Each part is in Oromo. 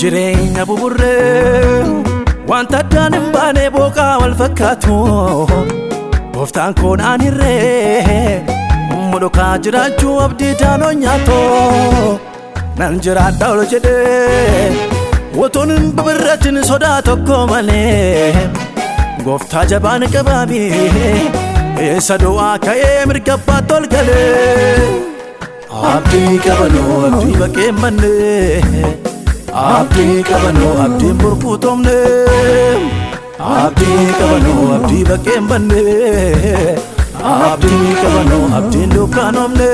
Jireenya buburree wanta addaan hin baane booqaa wal fakkaatu, gooftaan koo naan hirree mudhukaa jiraachuu abdii taanoo nyaatoo nan jiraadha ol jedhee, utuun hin bibirratin sodaa tokko malee. Gooftaa jabaan qabaami, eessa du'aa ka'ee mirga abbaatti ol galee. Abdii qabanoo, abdii baqee mannee, abdii qabanoo, abdiin burkuutomne. Abdii qabanoo, abdii baqee mannee, abdii qabanoo, abdiin dukkaanoomne.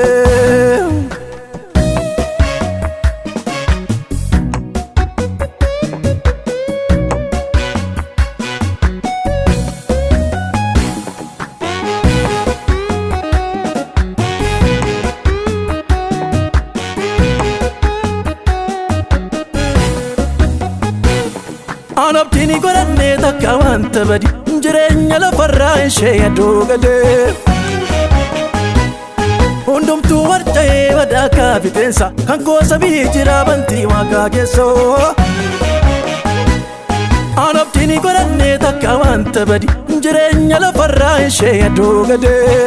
An abdiin godhannee takka wanta badi, jireenya lafarraa ishee aduu galee. Hundumtuu warca'ee badaa kaafiteensa, kan koo sabii jira bantii waaqaa keessoo. An abdiin godhannee takka wanta badi, jireenya lafarraa ishee aduu galee.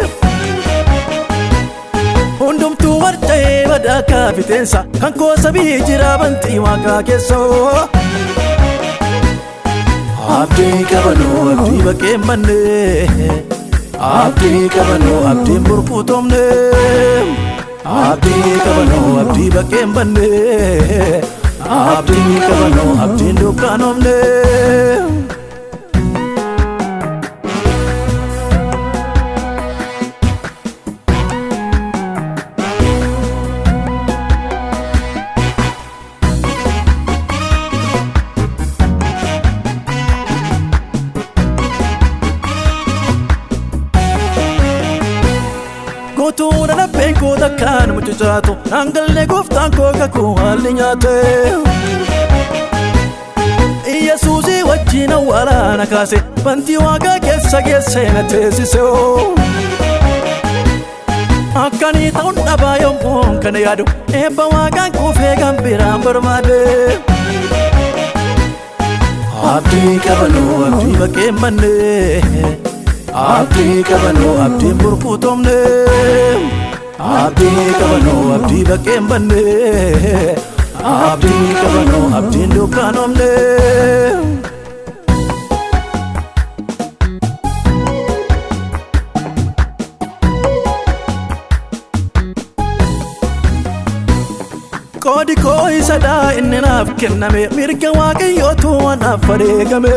Hundumtuu warca'ee badaa kaafiteensa, kan koo sabii jira bantii waaqaa keessoo. Abdii qabanoo, abdii baqee mannee, abdii qabanoo, abdiin burkuutomne. Abdii qabanoo, abdii baqee mannee, abdii qabanoo, abdiin dukkaanoomne. Guutuun lapheen koo takkaan mucucaatu hangallee, gooftaan koo kakuu haalli nyaate. Iyesuusii wajjin awwaalaana kaase, bantii waaqaa keessa geesse na teessise. Akkanii ta'uun dhabaa yommuun kana yaadu, eebba waaqaan kuufee kan biraan barbaade. Abdii qabanoo, abdii baqee mannee, abdii qabanoo, abdiin burkuutomne. Abdii qabanoo, abdii baqee mannee, abdii qabanoo, abdiin dukkaanoomne. Qoodi koo isadhaa inni naaf kenname, mirga waaqayyootu anaaf wareegame.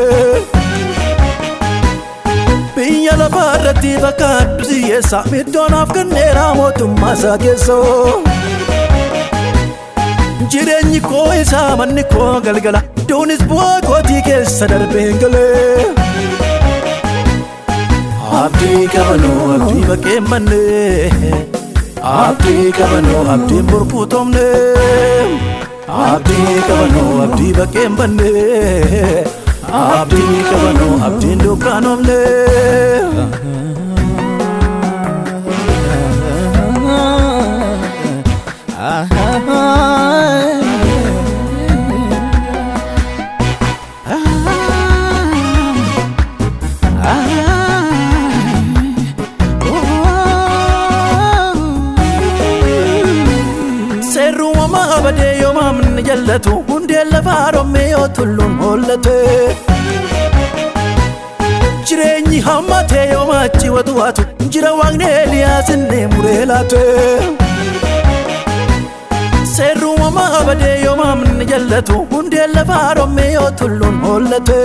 Biyya lafaa irratti fakkaadhu siyyeessa, iddoo naaf kenneera mootummaa isaa keessoo. Jireenyi koo isaa, manni koo galgala, duunis bu'aa kootii keessa darbeen galee. Abdii qabanoo, abdii baqee mannee, abdii qabanoo, abdiin burkuutomne. Abdii qabanoo, abdii baqee mannee, abdii qabanoo, abdiin dukkaanoomne. Seerri uumamaa badee yoo maamni jallatu, hundeen lafaa rommee yoo tulluun hollate. Jireenyi hammatee yoo maachi watu waatu, jira waaqni Eeliyaas inni muree laate. Seerri uumamaa badee yoo maamni jallatu, hundeen lafaa rommee yoo tulluun hollate.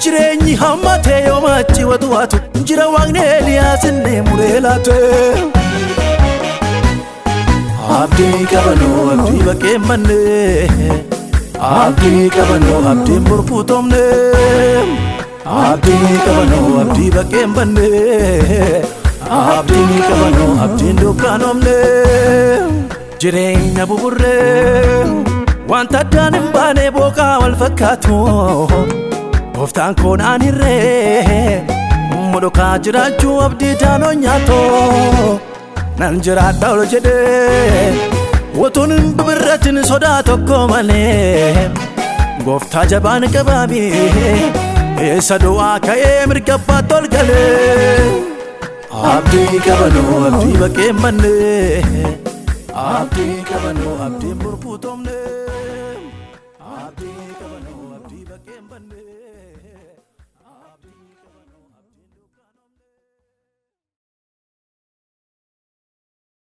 Jireenyi hammatee yoo maachi watu waatu, jira waaqni Eeliyaas inni muree laate. Abdii qabanoo, abdii baqee mannee, Abdii qabanoo abdiin burkuutomne, abdii qabanoo abdii baqqee hin banne, abdii qabanoo abdiin dukkaanoomne. Jireenya buburree wanta addaan hin baane booqaa wal fakkaatu, gooftaan koo naan hirree modokaa jiraachuu abdii taanoo nyaatoo nan jiraadha ol jedhee utuun hin bibirratin sodaa tokko malee. Gooftaa jabaan qabaami eessa du'aa ka'ee mirga abbaatti ol galee. Abdii qabanoo abdii baqqee hin banne, abdii qabanoo abdiin burkuutomne.